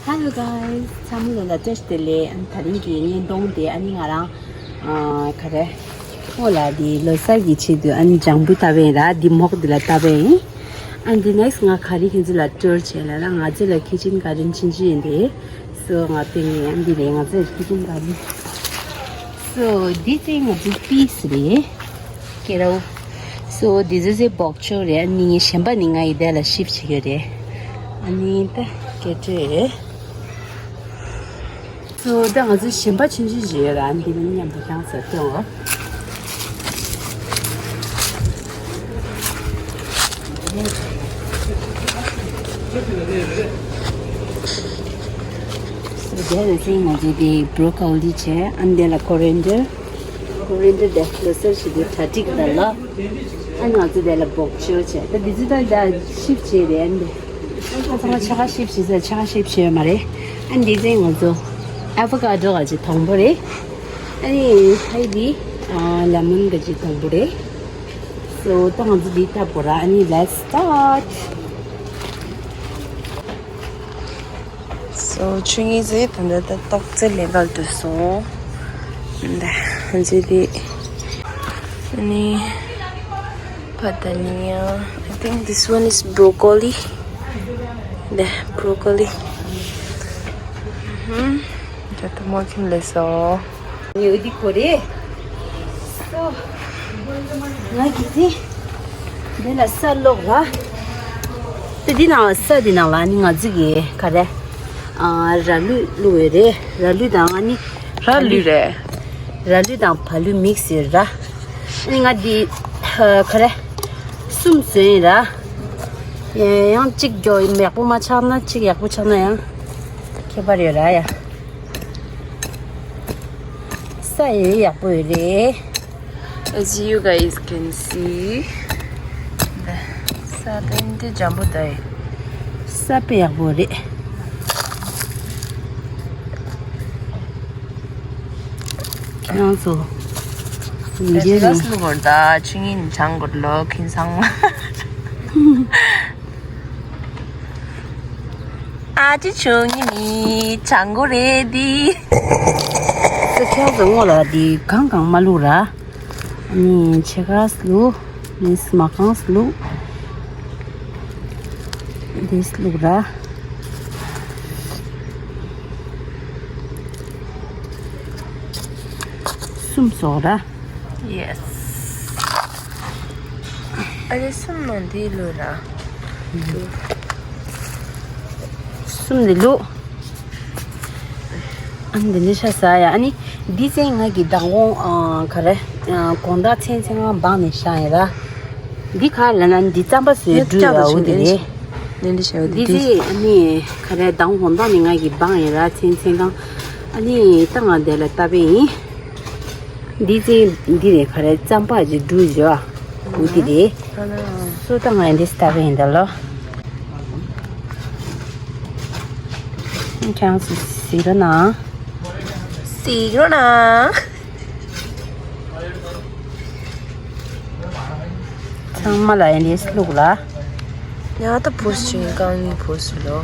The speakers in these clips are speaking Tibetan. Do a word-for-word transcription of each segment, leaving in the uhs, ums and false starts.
Hello guys, ཚང་མ་ལ་བཀྲ་ཤིས་བདེ་ལེགས། ཨ་ནི་དེ་རིང་གི་བརྙན་ཐུང་དེ་ཨ་ནི་ང་རང་ཨ་ག་རེ་ཨོ་ལ་དེ་ལོ་གསར་གྱི་ཆེད་དུ་ཨ་ནི་ལྗང་བུ་བཏབ་པ་ཡིན་ར། དེ་མོག་དེ་ལ་བཏབ་པ་ཡིན། ཨ་ནི་དེ་ནེགསི་ང་ག་རེ་ཁྱེད་ཚོ་ལ་སྤྲོད་བྱས་ལ་ར། ང་ཚོ་ལ་ཁི་ཆན་ག་རེན་ཆིན་ཆིན་ཡིན་དེ། སོ་ང་སྟེང་ནས་ཨ་ནི་དེ་རེད། ང་ཚོ་ལ་ཁི་ཆན་ག་རེན། སོ་དེ་ཚེ་ང་ཚོ་པིས་རེད། ཀེ་རའུ། སོ་དེ་ཚོ་ཚེ་སྦོག་ཅོག་རེད། ཨ་ནི་གཞན་པ་ནི་ང་ཡི་དེ་ལ་ཤིབ་བྱེད་ཀྱི་རེད། ཨ་ནི་ད་སྐད་ཆ་རེད། སོ་ད་ང་ཚོ་གཞན་པ་ཆུང་ཆུང་ཞིག་ཡོད་ར། ཨ་ནི་དེ་མཉམ་དུ་ཀྱང་ཟ་སྟོན་འོ། སོ་དེ་ལ་ཚེ་ང་ཚོ་དེ་བྷྲོ་ཀོ་ལི་བྱས། ཨ་ནི་དེ་ལ་ཀོ་རེན་ཌར། ཀོ་རེན་ཌར་དེ་ལོ་གསར་ཞིག་དེ་གྲ་སྒྲིག་ད་ལ། ཨ་ནི་ང་ཚོ་དེ་ལ་སྦོག་ཅོག་བྱས། ད་འདི་ཚོ་ད་ད་ཤིབ་བྱས་རེད། ཨ་ནི་ད་ཚང་མ་ཕྱེད་ཀ་ཤིབ་བྱས་ཚར། ཕྱེད་ཀ་ཤིབ་བྱས་ཡོད་མ་རེད། ཨ་ནི་འདི་ཚེ་ང་ཚོ་ཨ་ཝོ་ཀ་ཌོ་ག་ཅིག་དང་པོ་རེད། ཨ་ནི་ཧའི་འདི་ལེ་མོན་ག་ཅིག་དང་པོ་རེད། སོ་ད་ང་ཚོ་འདི་ལྟ་བུ་ར། ཨ་ནི་let's start. སོ་ཆུ་ངེས་ཟེ་ད་འདི་ད་ཏོག་ཙེ་ལས་འགལ་དུ་སོང་། འདི་འཛི་དེ་ནི་པ་ད་ནི་ཡ། I think this one is broccoli. འདི་broccoli. ཧུམ། ད་ད་མོ་ཁྱིམ་ལས་སོ། ངས་འོ་དེ་གོ་རེད། སོ། ང་གིས་དེ། འདི་ལ་ས་སློག་ར། དེ་འདི་ནང་ས་འདི་ནང་ལ་ནི་ང་ཚོ་གི་ག་རེ། ཨ་ར་ལུད་བླུགས་ཡོད་རེད། ར་ལུད་དང་ཨ་ནི། ར་ལུད་རེད། ར་ལུད་དང་བ་ལུད་མིག་སི་ཡོད་ར། ཨ་ནི་ང་འདི་ག་རེ། གསུམ་བཟོས་ཡིན་ར། ཡང་གཅིག་མགྱོགས་ཡག་པོ་མ་ཆགས་ན། གཅིག་ཡག་པོ་ཆགས་ན་ཡང་ཁྱད་པར་ཡོད་ར་ཡ། ས་ཡོད་ཡག་པོ་ཡོད་རེད། As you guys can see, the ས་ཏན་ཏན་འཇམ་པོ་ད་ཡིན། ས་དཔེ་ཡག་པོ་རེད། ཁྱེད་རང་ཚོ་ཡིན་གྱི་རེད། ལ་སུ་གོར་ད་ཆུ་ངིན་ཆང་གོར་ལོ་ཁིན་སང་མ། ཨ་ཅེ་ཆུང་ངི་མི་ཆང་གོ་རེད་དི། ཁྱེད་ཚོ་ངོ་ལ་དི་གང་གང་མ་བླུགས་ར། ཨ་ནི་ཕྱེད་ཀ་བླུགས། ཨ་ནི་མ་གང་བླུགས། འདི་བླུགས་ར། གསུམ་བཟོ་ར། Yes. ཨ་རེ་གསུམ་ནང་འདི་ལོ་ར། གསུམ་འདི་ལོ། ཨ་ནི་འདི་ནི་ཤ་ཟ་ཡ། ཨ་ནི་འདི་ཚེ་ང་གི་མདང་དགོང་ཨ་ག་རེ་ཨ་དགོང་དག་མཚན་མཚན་གང་སྦང་ནས་བཞག་ཡིན་ར། འདི་ག་ལ་ན་འདི་རྩམ་པ་བཟོས་འདི་འདྲུད་ཡ་འོ་དེ་རེད། འདི་འདི་ཤ་འདི་འདི་ཚེ་ཨ་ནི་ག་རེ་མདང་དགོང་དག་ནས་ང་གི་སྦང་ཡིན་ར་མཚན་མཚན་གང་། ཨ་ནི་ད་ང་འདི་ལ་བཏབ་པ་ཡིན། འདི་ཚེ་འདི་རེད། ག་རེ་རྩམ་པ་ཅིག་འདྲུད་བྱས་འོ་དེ་རེད། སོ་ད་ང་འདི་བཏབ་པ་ཡིན་ད་ལོ། ཁྱེད་རང་ཚོ་གཟིགས་རོགས་གནང་། གཟིགས་རོགས་གནང་། ཚང་མ་ལ་ཡིན་དེ་བླུགས་ལ། ཉ་ད་བུ་སུ་ཡིན་གང་ཡིན་བུ་སུ་ལོ།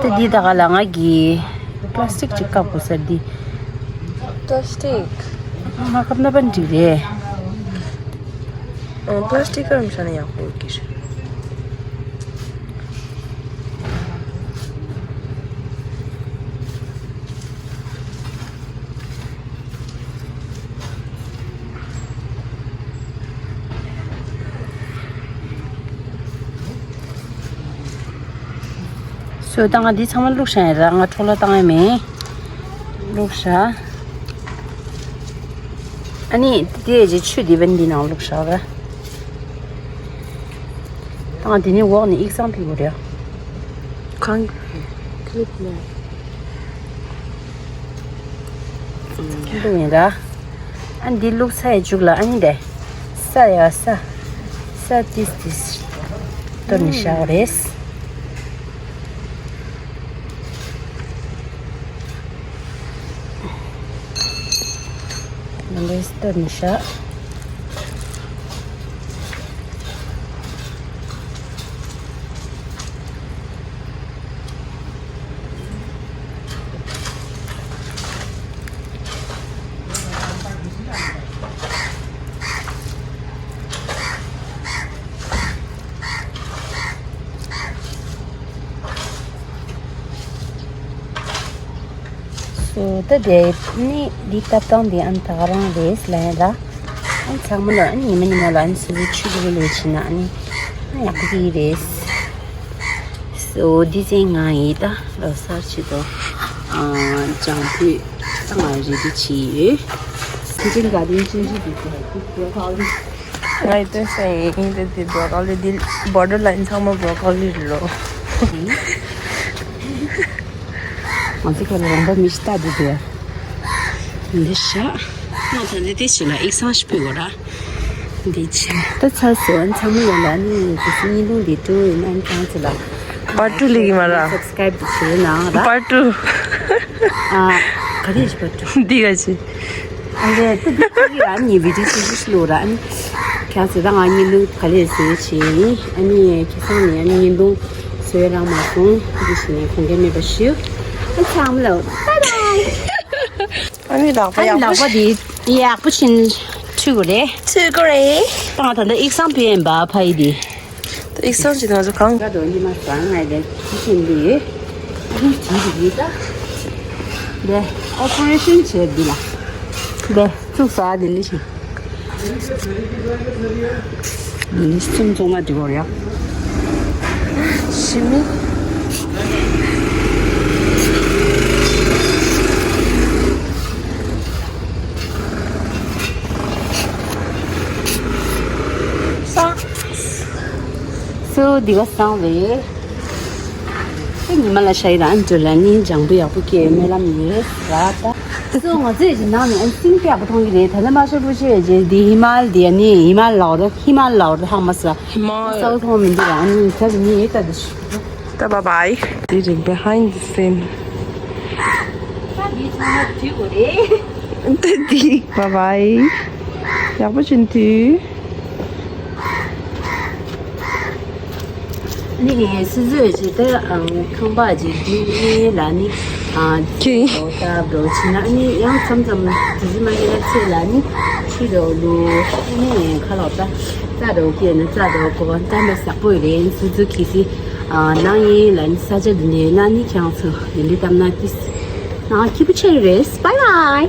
ད་འདི་ད་ག་ལ་ང་གི་པ་ལ་སི་ཊིག་ཅིག་བཀབ་དགོས་ས་འདི། པ་ལ་སི་ཊིག་མ་བཀབ་ན་པ་འགྲིག་རེད། ཨང་པ་ལ་སི་ཊིག་བཀབ་མ་ཤ་ན་ཡག་པོ་གི་རེད། སོ་ད་ང་འདི་ཚང་མ་བླུགས་བཞག་ཡིན་ར། ང་འཕྲོ་བརླག་བཏང་ཡ་མེད། བླུགས་བཞག་ཨ་ནི་དེ་རྗེས་ཆུ་འདི་བན་འདི་ནང་བླུགས་བཞག་ར། ད་ང་འདི་ནི་འོག་ནས་ཨིག་སང་ཕི་གོ་རེད། གང་། ཀི་ལིབ་ནས། འདུག་ཡིན་ར། ཨ་འདི་བླུགས་ཚར་ཡི་མཇུག་ལ་ཨ་ནི་དེ། ས་ཡ་ས། ས་ཏིས་ཏིས། གཏོར་ནས་བཞག་རེད། ལས་སྟོར་ནས་ཤག་སོ་ད་དེ་ནི་འདི་ལྟ་སྟངས་འདི་ཨ་ནི་ད་ག་རང་རེད་ལབ་ཡ་ལ། ཨ་ནི་ཚང་མ་ལ་ཨ་ནི་ཉི་མ་ཉི་མ་ལ་ཨ་ནི་སོ་སོའི་ཆུ་ལུག་ལས་བྱེད་ན་ཨ་ནི་ཨ་ཡག་པོ་གི་རེད། སོ་འདི་ཚེ་ང་ཡི་ད་ལོ་གསར་ཆེད་དུ་ཨ་ལྗང་བུ་ད་ང་རེ་ཌི་བྱས་ཡོད། ཁྱེད་ཀྱིས་ག་དུས་ཅི་ཞིག་འདུག་ག་ང་ཡི་སྟོན་སེ་ཡིན་དེ་དེ་བྲོ་ཀོ་ལི་འདི་བོར་ཌར་ལ་ཡིན་ཚང་མ་བྲོ་ཀོ་ལི་རེད་ལོ། ང་ཚོ་ཁ་ལ་རོང་པ་མི་ཤི་ལྟ་འདི་དེ་འདི་ཤ་ང་ད་འདི་དེ་ཞིག་ལ་ཨིག་སང་ཞིག་ཕུལ་བ་ར། འདི་ཆེ་ད་ཚ་སོན་ཚང་མ་ཡོད་ལ་ནི་དེ་སི་ཉིན་ལུང་འདི་ཀྲུ་ཡིན་ན་ཨན་ཀང་ཚི་ལ་པར་ཀྲུ་ལི་གི་མ་ར་སབ་སི་ཀ་རེབ་བྱེད་ན་ར་པར་ཀྲུ། ཨ་ག་རེ་ཞིག་པར་ཀྲུ་འདི་ག་ཅི། ཨ་ལས་ཏི་ཏི་ཏི་ར་ནི་བི་ཌི་ཡོ་སི་ཞིག་ལོ་ར་ཨ་ནི་ཁྱེད་ཚོ་ད་ང་གཉིས་ལུགས་ག་ལས་བཟོས་བྱས་ཨ་ནི་ཁྱེད་ཚང་ནས་ཨ་ནི་གཉིས་ལུགས་བཟོས་རང་མ་སོང་འདི་ཞིག་ནས་གོང་གལ་མེད་པ་ཞུ། ཨ་ཚང་མ་ལ་བཱའི་བཱའི། ཨ་ནི་ལག་པ་ཨ་ནི་ཡག་པོ་ལག་པ་འདི་ཡག་པོ་ཕྱིན་འཁྲུ་དགོས་རེད། འཁྲུ་དགོས་རེད། ད་ང་ད་ལྟ་ཨིག་སང་ཕུལ་ཡིན་པ་ཕ་ཡི་འདི། ད་ཨིག་སང་ཅི་ང་ཚོ་གང་ག་དོ་ཉི་མ་བཟང་ང་ལས་ཅི་བྱེད་འདི་ཡོད། ཨ་ནི་དེ་རིགས་ཡིན་ད། ལས་ཨོ་པ་རེ་ཤན་བྱས་འདི་ལ། ལས་ཚུགས་ས་འདི་ལི་ཤིང་། འདི་ནི་སུམ་ཚོགས་མ་འདི་བོར་ཡ། ཞི་མི། སང་། སུ་འདི་ག་སང་རེད། ཉི་མ་ལ་ཤ་ཡི་རང་འགྲོ་ལ་ནི་ལྗང་བུ་ཡག་པོ་སྐྱེ་སྨོན་ལམ་ཡོད་ར་ད། སུ་ང་ཚོས་ཀྱི་ནང་ནས་ཨན་སིང་དཔེ་ཡག་པོ་མཐོང་གི་རེད། ད་ལྟ་མ་ཤོར་བུ་ཤེས་རྗེས་འདི་ཧི་མ་ལ་དེ་ནི་ཧི་མ་ལ་ལའོ་ར་ཧི་མ་ལ་ལའོ་ར་ཧང་མ་ས། ཧི་མ་ལ་ས་མཐོང་མི་འདུག་ཨ་ནི་ད་ནི་ཡེ་ད་དུ་ཤི། ད་bye bye། འདི་རིག་behind the scene། ད་འདི་ཚང་མ་དུས་གོ་རེད། ད་འདི་bye bye། ཡག་པོ་བྱིན་དུས། ནི་སི་ཟོས་ཅི་ད་ཁང་པ་ཅིག་འདི་ལ་ནི་ཁྱི་ད་འགྲོ་ཕྱིན་ན་ནི་ཡང་མཚམས་མཚམས་དུས་ཚོད་མ་ཡིན་ན་ཚེ་ལ་ནི་ཁྱི་རོ་ལུ་ནི་ཁ་ལོག་ད་རྩ་རོ་སྐྱེས་ན་རྩ་རོ་གོ་ད་མ་ཟག་པོ་རེད། སི་ཟོ་ཁི་སི་ནང་ཡིན་ལ་ནི་ས་ཆ་འདི་ནས་ན་ནི་ཁྱང་ཚོ་ཡིན་འདི་ལྟམ་ན་ཏིས་ནང་ཁྱི་པོ་ཆེ་རེད། bye bye།